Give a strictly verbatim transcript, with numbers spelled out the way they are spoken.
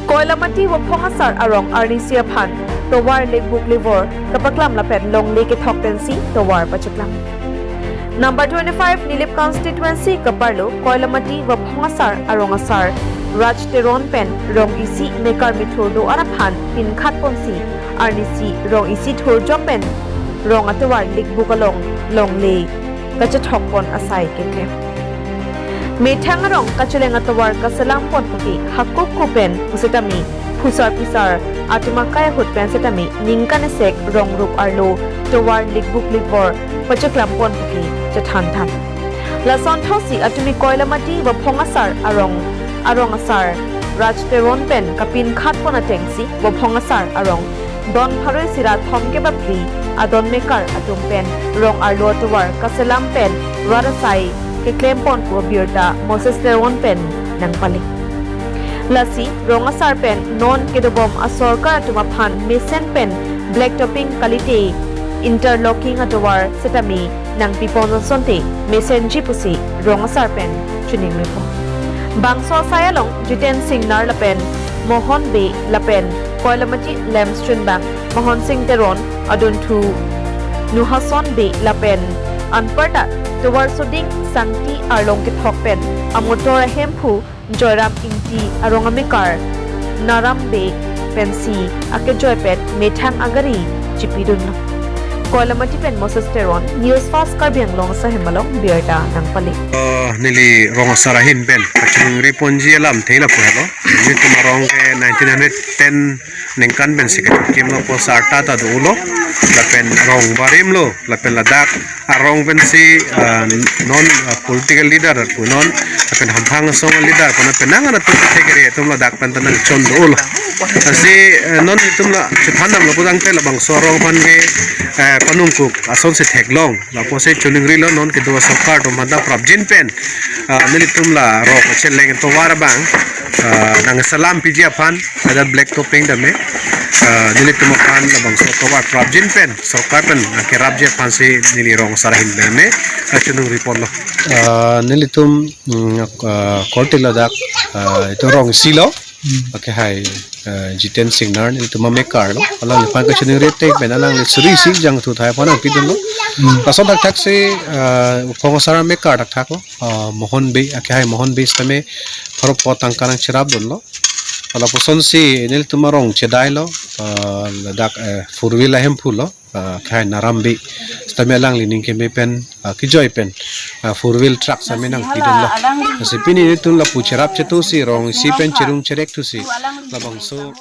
Koilamati Vophong Asar arong arnisi aphan tovar lekbuk levor kapaklam lapen longle kethok pensi tovar pacheklang. Number twenty-five Nilip constituency kaparlo Koilamati Vophong Asar arong asar Raj Teron pen rong isi mekar methur do-an aphan pinkhat ponsi arnisi rong isi thurjom pen rong atovar lekbuk along longle kachethok pon asai keklem. Methang arong kacheleng atovar kaselam pon puke hakuku pen pusitame phusar phisar atum akai ahut pen sitame ningkan esek rong rup arlo tovar lekbuk lekvor pacheklam pon puke chethan than. Lason thotsi atumi Koilamati Vophong Asar arong arong asar Raj Teron pen kapinkhat pon atengsi Vophong Asar arong don pharo isi ra thom kebapli adon mekar atum pen rong arlo atovar kaselam pen rat asai keklem pon pu abirta Moses Teron pen nangpale. Lasi rong asar pen non kedobom asorkar atum aphan mesen pen black topping kalite interlocking atovar sitame nangpi pon asonte mesenji pusi rong asar pen chiningri pon. Bangso asai along Jiten Singnar lapen Mohon Bey lapen Koilamati Lamps chunbang Mohon Sing Teron, adunthu Nuhason Bey lapen anparta tovar soding sangti arlong kethok pen amotor ahemphu Joyram Ingti arong amekar Naram Bey pensi akejoi pen methang agari chipidunlo. Koilamati pen Moses Teron, News Fast Karbi Anglong asahem along birta nangpale. Eh, neli rong asar ahin pen kachiningri ponji alamthe lapu helo. Nelitum arong ke nineteen hundred ten ningkan pensi kachekimlo, pu asar ta ta dolo. Lapen rong barimlo, lapen ladak arong pensi, ah, non, ah, political leader pu non, lapen hamphang asong leader pu non, penang ana tum thekere atum ladak pen ta nangchon dolo. Lasi, eh, non itum la chethan damlo pu tangte labangso arong aphan ke, eh, panungkuk asonsi theklong. Lapusi chiningrilo non kedo asorkar atum aphan ta prapjin pen, ah, nelitum la rong kacheleng tovar abang, ah, nangselam piji aphan, ada black topping tame, ah, nelitum aphan labangso tovar prapjin pen sorkar pen, ah, kerapji aphansi neli rong asar ahin pen me, ah, chiningri ponlo. Ah, nelitum, mm, ah, korte ladak, ah, itum rong isi lo. Hmm. Akehai, eh, Jiten Singnar, nelitum amekar lo. Alangliphan kachiningri ateng pen alangli suri isi jangthu thai aphan nangpidunlo. Hmm. Lason thakthak si, eh, Vophong Asar amekar thakthak lo. Eh, Mohon Bey, akehai Mohon Bey sitame pharo pot tangka nangcherapdunlo. Lapuson si nelitum arong chedailo. Eh, ladak, eh, four wheel ahemphu lo. Ah, akehai Naram Bey sitame alangli ning keme pen, ah, kejoi pen, ah, four wheel truck sitame nangpidunlo. Lasi pini nelitum lapu cherap chethusi rong isi pen cherung cherek thusi labangso